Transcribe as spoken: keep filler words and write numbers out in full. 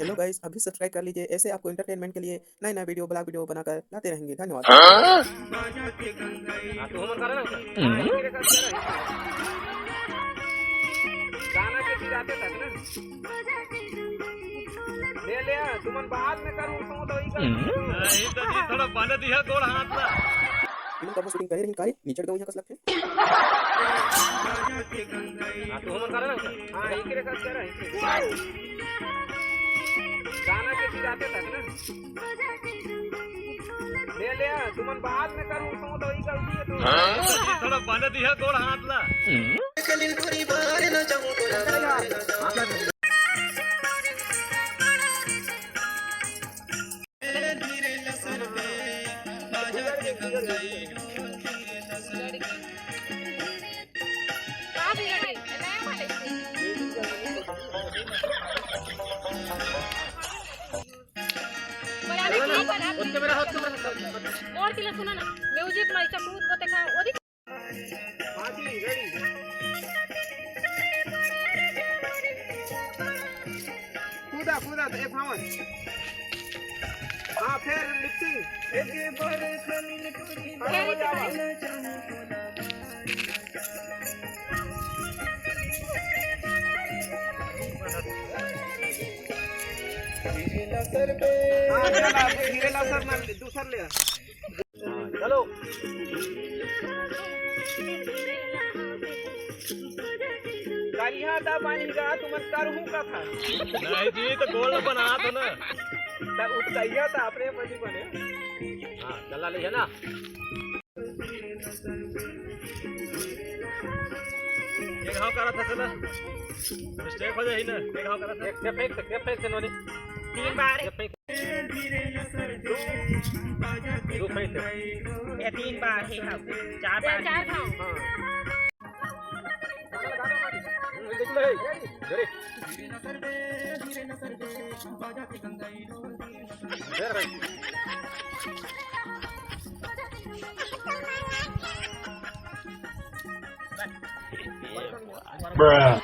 Hello गाइस, अभी subscribe कर लीजिए, ऐसे आपको एंटरटेनमेंट के लिए नए नए वीडियो, ब्लॉग वीडियो बनाकर लाते रहेंगे। धन्यवाद। गाना के गिराते तक ना। ले ले, तुमन बाद में करूँ तो वही कर। नहीं तो जी, थोड़ा बने दिया गोड़ हाथ ला। तुमन कब शूटिंग करे रही काई? नीचे दो यहाँ कस लगते। हाँ, तो हमन करे ना। हाँ, एकरे कस करे। गाना के गिराते तक ना। ले ले, तुमन बाद में करूँ तो वही गलती है तो। हाँ, तो जी, थोड़ा बने दिया गोड़ हाथ ला। मोर के ले सुना ना, म्यूजिक मा इच्छा भूत बते खा, ओदी कूदा, कूदा, तो एक भावन। हाँ, फिर लिपसिंग। एक बार खाली हाँ, मजा आवा। हाँ, धीरे ला, धीरे ला, सर, ना, दूसर ले। चलो। करिहा ता बनी गा, तुमन करहू का था। नहीं जी, तो गोल बना दो ना। तब उठ करिहा ता अपने बनी बने। हाँ, चला ले है ना। एक घाव करा था, चला। मिस्टेक हो जाही ना। एक घाव करा था। एक, एक फेंक, एक फेंक से नोनी। तीन बार। एक फेंक। दू फेंक। ये तीन बार है, हाँ। चार बार। चार घाव। हाँ। हम्म, देख ले। Ready? Bruh.